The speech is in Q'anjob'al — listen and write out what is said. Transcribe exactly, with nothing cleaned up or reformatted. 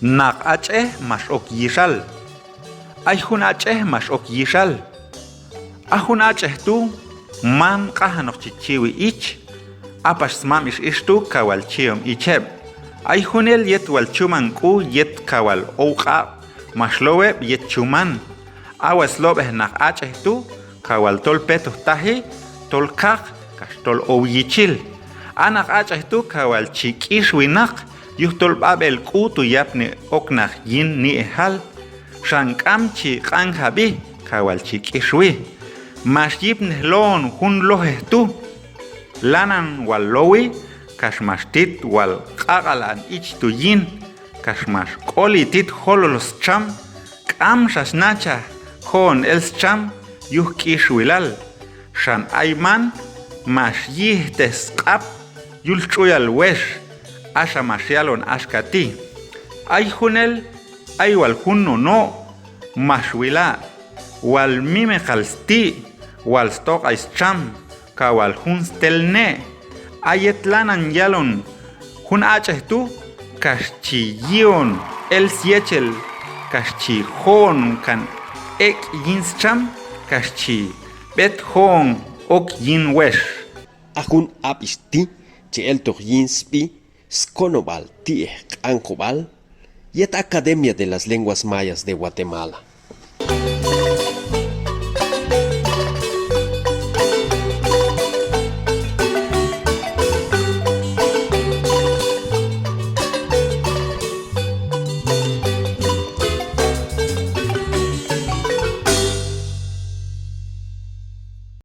Naq ach'ej max ok yixal. Ay jun ach'ej max ok yixal. A jun ach'ej tu' man q'ajanoq chi chiwi ich, a pax smam ix ix tu' kaw wal chi'om ich heb'. Ay junel yet wal chuman k'u yet kaw wal ow q'ab' max low heb' yet chuman. A wal slob'ej naq ach'ej tu' kaw wal tol petoj taji, tol kaq, kax tol ow yichil. A naq ach'ej tu' kaw wal chi k'ixwi naq, yujtol b'ab'el k'u tu' yapni ok naq yin ni'ejal. Xan k'am chi q'anjab'i, kaw wal chi k'ixwi. Max yipnej lo'on jun lojej tu', lanan wal lowi, kax max tit wal q'aq'al an ich tu' yin, kax max k'oli tit jolol stxam, k'amxa snachaj jo'on el stxam yuj k'ixwilal. Xan ayman max yi'ejtej sq'ab' yul tx'uyal wex, axa max yalon axka ti': Ay junel, ay wal jun no no', max wila', wal mimeqal sti', wal stoq'ay stxam, kaw wal jun stelne'. A yet lanan yalon jun ach'ej tu', kax chi yi'on el syechel, kax chi jo'on kan ek' yin stxam, kax chi b'et jo'on ok yin wex. A jun ab'ix ti' chi eltoq yin sb'i Skonob'al Ti'ej Q'anjob'al yet Academia de las Lenguas Mayas de Guatemala.